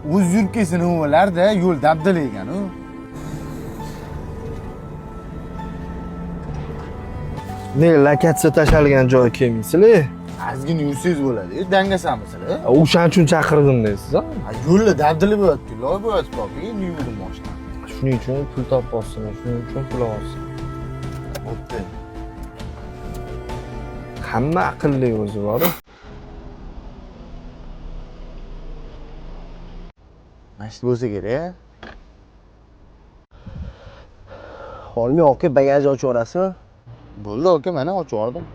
O'zi yurib kelsa nima bo'lardi? Yo'l dabdala ekan-u. Ne lokatsiya tashalgan joy kelmaysizlar? Ozgina yursangiz bo'ladi. Dangasamisizlar? O'shaning uchun chaqirdim deysiz, a? Yo'lda dabdala bo'lyapti, loy bo'lyapti, aka. Endi yurdim mashina. Shuning uchun pul topyapsizlar, shuning uchun pul olyapsiz. Bo'pti. Hamma aqlli o'zi bor. Mana shu bo'lsa kerak. Xolmi aka bagaj ochib yuborasizmi? Bo'ldi aka, mana ochib yubordim.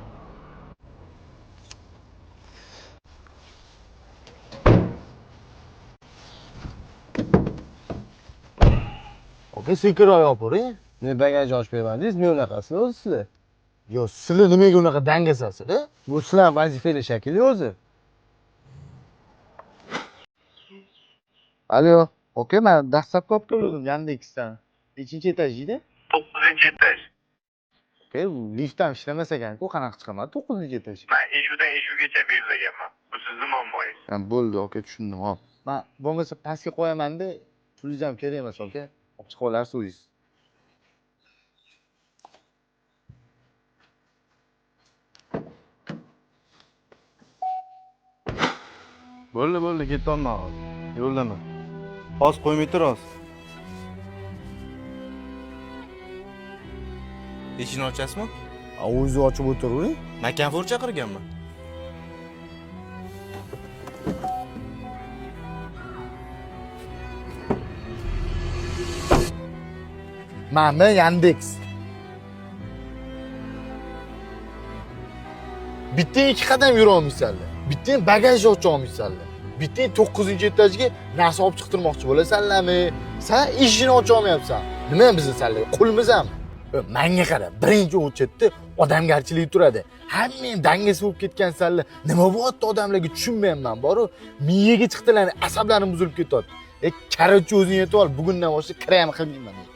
Aka, sekinroq yopavering. Ne bagaj ochib bermadingiz? Men unaqasini o'zi sizlar. Yo, sizlar nimaga unaqa dangasasizlar? Bu sizlar vazifali shekilli o'zi. Alo, aka, men dastlabki olib keldim Yandexdan. Nechinchi etaj edi? 9-etaj. Aka, lift ham ishlamas ekan-ku, qanaqa chiqaman 9-etaj? Man eshikdan eshikgacha belgilaganman. Bu sizni muammoyingiz. Ha, bo'ldi aka, tushundim, hop. Men bo'lmasa pastga qo'yaman-da, pulingiz ham kerak emas aka. Olib chiqib olarsiz o'zingiz. Bo'ldi, bo'ldi, ketyapman hozir. Yo'ldaman. Hozir qo'ymay tur hozir. Eshikni ochasizmi? O'zi ochib o'tiravering. Makanfor chaqirganman. Mana Yandex. Bitta ikki qadam yura olmaysanlar. Bitta bagaj ocha olmaysanlar. Bitta 9-etajga narsa olib chiqtirmoqchi bo'lasanlarmi? San eshikni ocha olmayapsan. Nima bizni sanlar? Qulmizami? Manga qara, birinchi o'chetda odamgarchilik turadi. Hammang dangasi bo'lib ketgansanlar. Nima bo'lyapti odamlarga tushunmayapman, boru. Miyaga chiqdilar, asablarim buzilib ketyapti. Короче, o'zing yetib ol, bugundan boshlab kira ham qilmayman.